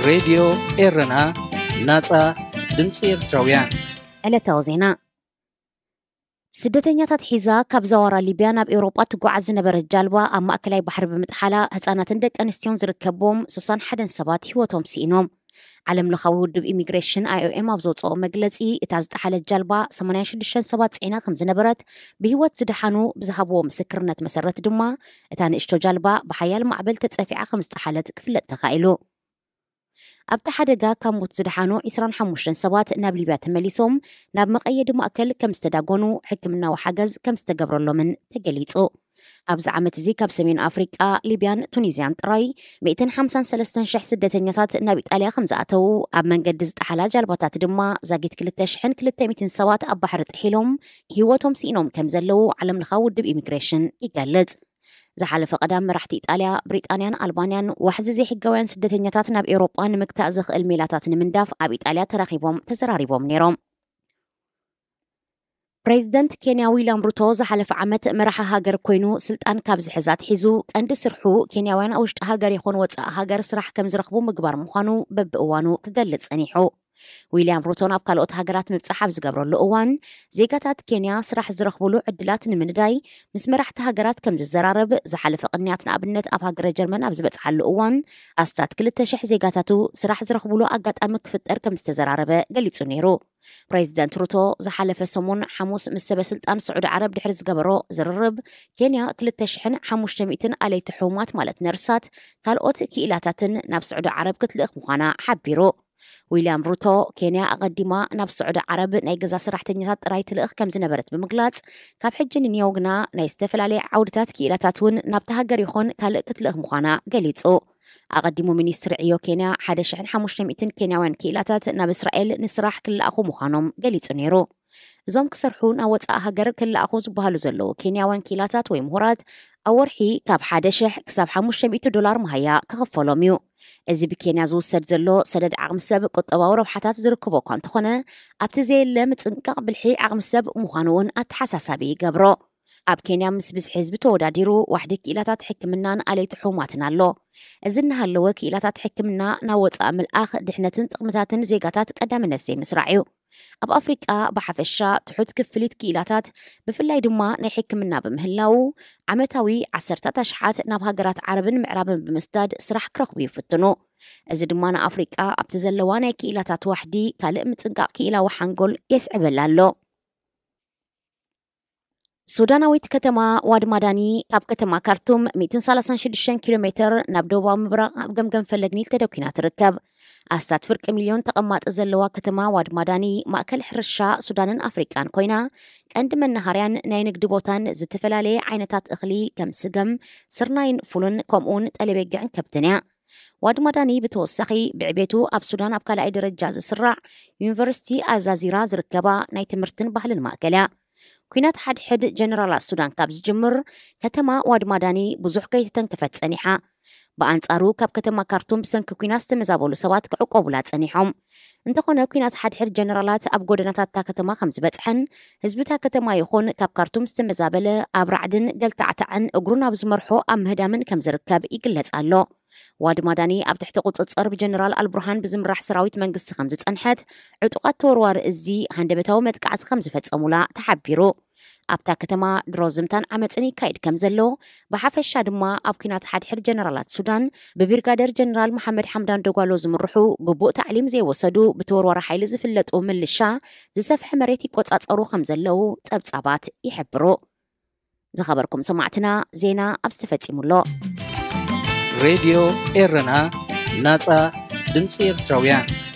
ሬድዮ ኤረና፣ ናጻ ድምጺ ኤርትራውያን። ዕለታዊ ዜና። ስደተኛታት ሒዛ ካብ ዘዋራ ሊብያ ናብ ኤውሮጳ ትጓዓዝ ዝነበረት ጃልባ ኣብ ማእከላይ ባሕሪ ብምጥሓላ፣ ህጻናትን ደቂ ኣንስትዮን ዝርከብዎም ሱሳን ሓደን ሰባት ህይወቶም ስኢኖም። ዓለም ለኻዊ ውድብ ኢሚግሬሽን፣ ኣይኦኤም፣ ኣብ ዘውፅኦ መግለፂ፣ እታ ዝጠሓለት ጃልባ ሰማንያን ሽዱሽተን ሰባት ፅዒና ከም ዝነበረት ብህይወት ዝደሓኑ ብዝሃብዎ ምስክርነት መሰረት ድማ፣ እታ ንእሽቶ ጃልባ ብሓያል ማዕበል ተፀፊዓ ከም ዝጠሓለት ክፍለጥ ተኻኢሉ። ኣብቲ ሓደጋ ካብ ሞት ዝደሓኑ ዕስራን ሓሙሽተን ሰባት ናብ ሊብያ ተመሊሶም ናብ መቐየዲ ማእከል ከም ዝተዳጎኑ፣ ሕክምናዊ ሓገዝ ከም ዝተገብረሎምን ተገሊጹ። ኣብዚ ዓመት እዚ ካብ ሰሜን ኣፍሪቃ፣ ሊብያን ቱኒዝያን ጥራይ ሚእትን ሓምሳን ሰለስተን ሽሕ ስደተኛታት ናብ ኢጣልያ ከም ዝኣተዉ፣ ኣብ መንገዲ ዝጠሓላ ጃልባታት ድማ ዛጊት ክልተ ሽሕን ክልተ ሚእትን ሰባት ኣብ ባሕሪ ጥሒሎም ህይወቶም ስኢኖም ከም ዘለዉ ዓለም ለኻዊ ውድብ ኢሚግሬሽን ይገልጽ። ዝሓለፈ ቀዳም መራሕቲ ኢጣልያ፣ ብሪጣንያን ኣልባንያን ዋሕዚ ዘይሕጋውያን ስደተኛታት ናብ ኤውሮጳ ንምግታእ ዘኽእል ሜላታት ንምንዳፍ ኣብ ኢጣልያ ተራኺቦም ተዘራሪቦም ነይሮም። ፕሬዚደንት ኬንያ ዊልያም ሩቶ ዝሓለፈ ዓመት መራሒ ሃገር ኮይኑ ስልጣን ካብ ዝሕዝ ኣትሒዙ፣ ቀንዲ ስርሑ ኬንያውያን ኣብ ውሽጢ ሃገር ይኹን ወጻኢ ሃገር ስራሕ ከም ዝረኽቡ ምግባር ምዃኑ በብእዋኑ ክገልጽ ጸኒሑ። ዊልያም ሩቶ ናብ ካልኦት ሃገራት ምብጻሕ ኣብ ዝገብረሉ እዋን፣ ዜጋታት ኬንያ ስራሕ ዝረኽቡሉ ዕድላት ንምንዳይ ምስ መራሕቲ ሃገራት ከም ዝዘራረብ፣ ዝሓለፈ ቅንያት ንኣብነት ኣብ ሃገረ ጀርመን ኣብ ዝበጽሓሉ እዋን፣ ኣስታት ክልተ ሽሕ ዜጋታቱ ስራሕ ዝረኽቡሉ ኣጋጣሚ ክፍጠር ከም ዝተዘራረበ ገሊጹ ነይሩ። ፕሬዚደንት ሩቶ ዝሓለፈ ሰሙን ሓሙስ ምስ ሰበ ስልጣን ስዑዲ ዓረብ ድሕሪ ዝገበሮ ዝርርብ፣ ኬንያ ክልተ ሽሕን ሓሙሽተ ሚእትን ኣለይቲ ሕሙማት ማለት ነርሳት፣ ካልኦት ክኢላታትን ናብ ስዑዲ ዓረብ ክትልእኽ ምዃና ሓቢሩ። ዊልያም ሩቶ፣ ኬንያ ኣቐዲማ ናብ ስዑዲ ዓረብ ናይ ገዛ ሰራሕተኛታት ጥራይ ትልእኽ ከም ዝነበረት ብምግላጽ፣ ካብ ሕጂ ንንየው ግና ናይ ዝተፈላለየ ዓውድታት ክኢላታት እውን ናብታ ሃገር ይኹን ካልእ ክትልእኽ ምዃና ገሊጹ። ኣቐዲሙ ሚኒስትሪ ዕዮ ኬንያ ሓደ ሽሕን ሓሙሽተ ሚእትን ኬንያውያን ክኢላታት ናብ እስራኤል ንስራሕ ክለኣኹ ምዃኖም ገሊጹ ነይሩ። እዞም ክሰርሑ ናብ ወጻኢ ሃገር ክለኣኹ ዝበሃሉ ዘለዉ ኬንያውያን ክኢላታት ወይ ምሁራት ኣብ ወርሒ ካብ ሓደ ሽሕ ክሳብ ሓሙሽተ ሚእቲ ዶላር መሃያ ክኽፈሎም እዩ። እዚ ብኬንያ ዝውሰድ ዘሎ ሰደድ ዓቕሚ ሰብ ቁጠባዊ ረብሓታት ዝርከቦ እኳ እንተኾነ፣ ኣብቲ ዘየለ ምጽንቃቕ ብልሒ ዓቕሚ ሰብ ምዃኑ እውን ኣተሓሳሳቢ ይገብሮ። ኣብ ኬንያ ምስ ብዝሒ ህዝቢ ተወዳዲሩ ዋሕዲ ክኢላታት ሕክምናን ኣለይቲ ሕሙማትን ኣሎ። እዚ እናሃለወ ክኢላታት ሕክምና ናብ ወጻኢ ምልኣኽ ድሕነትን ጥቕምታትን ዜጋታት ቀዳምነት ዘይምስራዕ እዩ። ኣብ ኣፍሪቃ ብሓፈሻ ትሑት ክፍሊት ክኢላታት ብፍላይ ድማ ናይ ሕክምና ብምህላዉ ዓመታዊ ዓሰርታት ኣሽሓት ናብ ሃገራት ዓረብን ምዕራብን ብምስዳድ ስራሕ ክረኽቡ ይፍትኑ። እዚ ድማ ንኣፍሪቃ ኣብቲ ዘለዋ ናይ ክኢላታት ዋሕዲ ካልእ ምጽንቃቕ ክኢላዊ ሓንጎል የስዕበላ ኣሎ። ሱዳናዊት ከተማ ዋድ ማዳኒ ካብ ከተማ ካርቱም ሚእትን ሰላሳን ሽዱሽተን ኪሎ ሜትር ናብ ደቡባዊ ምብራቕ ኣብ ገምገም ፈለግ ኒል ተደኲና ትርከብ። ኣስታት ፍርቂ ሚልዮን ተቐማጢ ዘለዋ ከተማ ዋድ ማዳኒ ማእከል ሕርሻ ሱዳንን ኣፍሪቃን ኮይና፣ ቀንዲ መናሃርያን ናይ ንግዲ ቦታን ዝተፈላለየ ዓይነታት እኽሊ ከም ስገም፣ ስርናይን ፉልን ከምኡውን ጠለቤግዕን ከብትን እያ። ዋድ ማዳኒ ብተወሳኺ ብዕቤቱ ኣብ ሱዳን ኣብ ካልኣይ ደረጃ ዝስራዕ ዩኒቨርሲቲ ኣልዛዚራ ዝርከባ ናይ ትምህርትን ባህልን ማእከል እያ። ኲናት ሓድሕድ ጀነራላት ሱዳን ካብ ዝጅምር፣ ከተማ ዋድ ማዳኒ ብዙሕ ከይተተንከፈት ጸኒሓ። ብኣንጻሩ፣ ካብ ከተማ ካርቱም ብሰንኪ ኲናት ዝተመዛበሉ ሰባት ክዕቆቡላ ጸኒሖም። እንተኾነ፣ ኲናት ሓድሕድ ጀነራላት ኣብ ጎደናታት እታ ከተማ ከም ዝበጽሐን፣ ህዝቢ እታ ከተማ ይኹን ካብ ካርቱም ዝተመዛበለ ኣብ ራዕድን ገልታዕታዕን እግሩ ናብ ዝመርሖ ኣብ ምህዳምን ከም ዝርከብ ይግለጽ ኣሎ። ዋድ ማዳኒ ኣብ ትሕቲ ቁጽጽር ብጀነራል ኣልቡርሃን ብዝምራሕ ሰራዊት መንግስቲ ከም ዝጸንሐት፣ ዕጡቓት ተወርዋሪ እዚ ሃንደበታዊ መጥቃዕቲ ከም ዝፈጸሙላ ተሓቢሩ። ኣብታ ከተማ ድሮ ዝምታን ዓመጽን ይካየድ ከም ዘሎ፣ ብሓፈሻ ድማ ኣብ ኲናት ሓድሕድ ጀነራላት ሱዳን ብብሪጋደር ጀነራል መሓመድ ሓምዳን ደጓሎ ዝምርሑ ግቡእ ታዕሊም ዘይወሰዱ ብተወርዋሪ ሓይሊ ዝፍለጡ ምልሻ ዝሰፍሐ መሬት ይቆጻጸሩ ከም ዘለዉ ጸብጻባት ይሕብሩ። ዝኸበርኩም ሰማዕትና፣ ዜና ኣብዚ ተፈጺሙ ኣሎ። ሬድዮ ኤረና፣ ናጻ ድምጺ ኤርትራውያን።